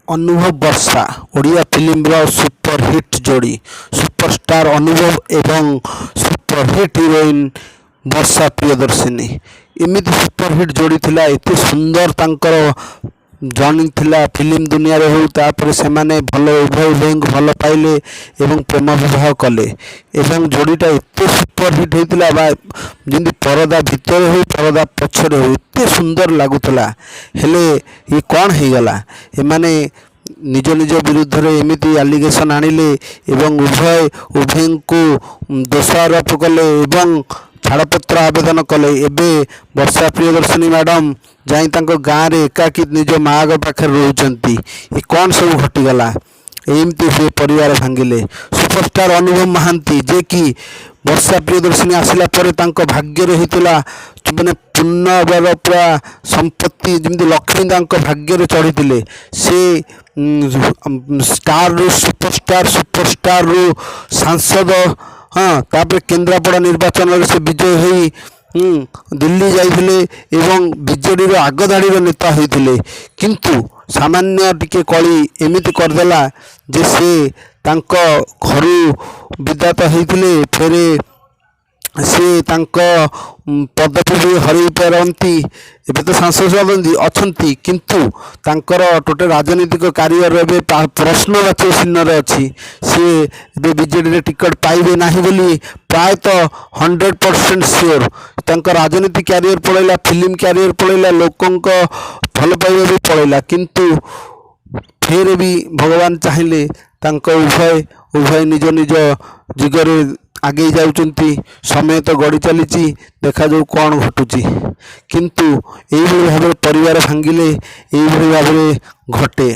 ଅନୁଭବ ବର୍ଷା ଓଡ଼ିଆ ଫିଲ୍ମର ସୁପରହିଟ୍ ଯୋଡ଼ି। ସୁପରଷ୍ଟାର ଅନୁଭବ ଏବଂ ସୁପରହିଟ୍ ହିରୋଇନ୍ ବର୍ଷା ପ୍ରିୟଦର୍ଶିନୀ। ଏମିତି ସୁପରହିଟ୍ ଯୋଡ଼ି ଥିଲା, ଏତେ ସୁନ୍ଦର ତାଙ୍କର ଜର୍ଣ୍ଣି ଥିଲା ଫିଲ୍ମ ଦୁନିଆରେ ହେଉ। ତାପରେ ସେମାନେ ଭଲ ଉଭୟ ଉଭୟଙ୍କୁ ଭଲ ପାଇଲେ ଏବଂ ପ୍ରେମ ବିବାହ କଲେ ଏବଂ ଯୋଡ଼ିଟା ଏତେ ସୁପରହିଟ୍ ହେଇଥିଲା ବା ଯେମିତି ପରଦା ଭିତରେ ହେଉ, ପରଦା ପଛରେ ହେଉ, ଏତେ ସୁନ୍ଦର ଲାଗୁଥିଲା। ହେଲେ ଇଏ କ'ଣ ହେଇଗଲା? ଏମାନେ ନିଜ ନିଜ ବିରୁଦ୍ଧରେ ଏମିତି ଆଲିଗେସନ୍ ଆଣିଲେ ଏବଂ ଉଭୟ ଉଭୟଙ୍କୁ ଦୋଷ ଆରୋପ କଲେ ଏବଂ ଛାଡ଼ପତ୍ର ଆବେଦନ କଲେ। ଏବେ ବର୍ଷା ପ୍ରିୟଦର୍ଶିନୀ ମ୍ୟାଡ଼ାମ୍ ଯାଇ ତାଙ୍କ ଗାଁରେ ଏକାକୀ ନିଜ ମାଆଙ୍କ ପାଖରେ ରହୁଛନ୍ତି। ଏ କ'ଣ ସବୁ ଘଟିଗଲା? ଏମିତି ହୁଏ ପରିବାର ଭାଙ୍ଗିଲେ। ସୁପରଷ୍ଟାର ଅନୁଭବ ମହାନ୍ତି, ଯିଏକି ବର୍ଷା ପ୍ରିୟଦର୍ଶିନୀ ଆସିଲା ପରେ ତାଙ୍କ ଭାଗ୍ୟରେ ହେଇଥିଲା, ମାନେ ପୂର୍ଣ୍ଣବର ପୁରା ସମ୍ପତ୍ତି, ଯେମିତି ଲକ୍ଷ୍ମୀ ତାଙ୍କ ଭାଗ୍ୟରେ ଚଢ଼ିଥିଲେ। ସେ ଷ୍ଟାରରୁ ସୁପରଷ୍ଟାର, ସୁପରଷ୍ଟାରରୁ ସାଂସଦ, ହଁ, ତାପରେ କେନ୍ଦ୍ରାପଡ଼ା ନିର୍ବାଚନରେ ସେ ବିଜୟ ହୋଇ ଦିଲ୍ଲୀ ଯାଇଥିଲେ ଏବଂ ବିଜେଡ଼ିର ଆଗଧାଡ଼ିର ନେତା ହୋଇଥିଲେ। କିନ୍ତୁ ସାମାନ୍ୟ ଟିକେ କଳି ଏମିତି କରିଦେଲା ଯେ ସେ ତାଙ୍କ ଘରୁ ବିଦା ତ ହେଇଥିଲେ, ଫେରେ ସେ ତାଙ୍କ ପଦବୀ ବି ହରାଇ ପାରନ୍ତି। ଏବେ ତ ସାଂସଦ ଅଛନ୍ତି, କିନ୍ତୁ ତାଙ୍କର ଟୋଟାଲ ରାଜନୈତିକ କ୍ୟାରିୟର ଏବେ ପ୍ରଶ୍ନବାଚକ ଚିହ୍ନରେ ଅଛି। ସିଏ ଏବେ ବିଜେଡ଼ିରେ ଟିକେଟ୍ ପାଇବେ ନାହିଁ ବୋଲି ପ୍ରାୟତଃ 100% ସିଓର। ତାଙ୍କ ରାଜନୀତି କ୍ୟାରିୟର ପଳେଇଲା, ଫିଲ୍ମ କ୍ୟାରିୟର ପଳେଇଲା, ଲୋକଙ୍କ ଭଲ ପାଇବା ବି ପଳେଇଲା। କିନ୍ତୁ ଫେରେ ବି ଭଗବାନ ଚାହିଁଲେ ତାଙ୍କ ଉଭୟ ଉଭୟ ନିଜ ନିଜ ଦିଗରେ ଆଗେଇ ଯାଉଛନ୍ତି। ସମୟ ତ ଗଡ଼ି ଚାଲିଛି, ଦେଖାଯାଉ କ'ଣ ଘଟୁଛି। କିନ୍ତୁ ଏଇଭଳି ଭାବରେ ପରିବାର ଭାଙ୍ଗିଲେ ଏଇଭଳି ଭାବରେ ଘଟେ।